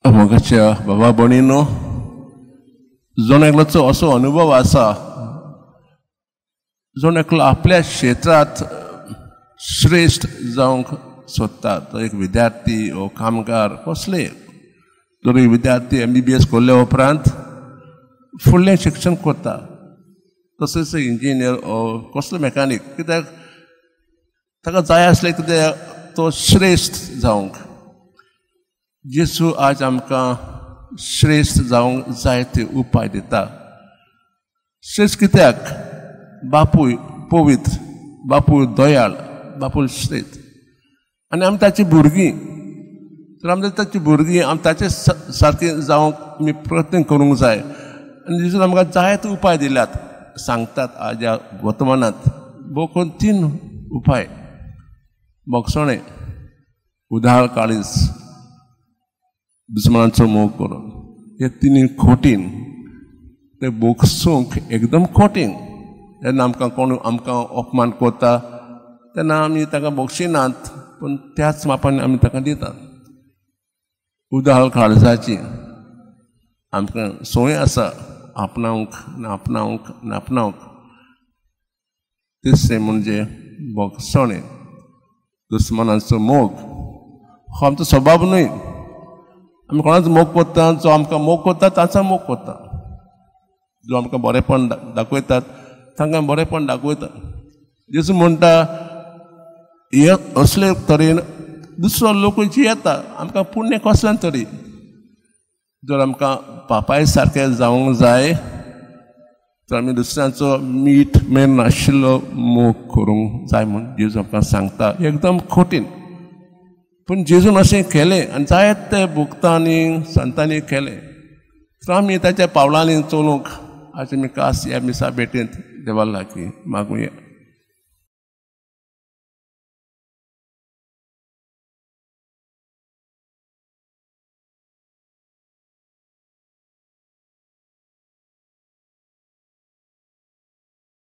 मोगाच्या बाबा भयणीनो, जण एकल्याचो असो अनुभव आसा, जण एकलो आपल्या क्षेत्रांत श्रेश्ठ जावंक सोदता. तो एक विद्यार्थी ओ कामगार कसले जर एक विद्यार्थी MBBS केल्ल्या उपरांत फुडलें शिक्षण करता, तशेंच इंजिनियर ओ कसलो मेकानीक, कित्याक ताका जाय आसलें कित्याक तो श्रेश्ठ जावंक. जेजू आज आमकां श्रेश्ठ जावंक जायते उपाय दिता. श्रेश्ठ कित्याक? बापूय पवित्र, बापूय दयाळ, बापूय श्रेश्ठ. आनी आमी ताची भुरगीं, तर आमी ताची भुरगीं आमी ताचे सारकें जावंक आमी प्रयत्न करूंक जाय. आनी जेजून आमकां जायते उपाय दिल्यात, सांगतात आज ह्या वर्तमानांत भोव करून 3 उपाय. भोगसणें, उदार काळीज, दुस्मानाचो मोग करून. हे तिनूय कठीण, ते भोगसूंक एकदम कठीण. जेन्ना आमकां कोण आमकां अपमान करता तेन्ना आमी ताका भोगशिनात, पूण त्याच मापान आमी ताका दितात. उदार काळजाची आमकां संवय आसा आपणावंक ना आपणावंक ना आपणावंक. तिसरें म्हणजे भोगसणें, दुस्मानाचो मोग. हो आमचो स्वभाव न्हय. आमी कोणाचो मोग करता, जो आमकां मोग करता ताचो मोग करता, जो आमकां बरेंपण दाखयतात तांकां बरेंपण दाखयता. जेजू म्हणटा हे असले तरेन दुसरो लोकूय जियेता, आमकां पुण्य कसल्यान तरी. जर आमकां बापाय सारकें जावंक जाय तर आमी दुसऱ्यांचो मीठ मेर नाशिल्लो मोग करूंक जाय म्हूण जेजू आमकां सांगता. एकदम कठीण, पूण जेजून अशें केलें आनी जायते भुगतांनी संतांनी केलें. तर आमी ताच्या पावलांनी चलूंक आज आमी खास ह्या मिसा भेटेंत देवा लागीं मागुया.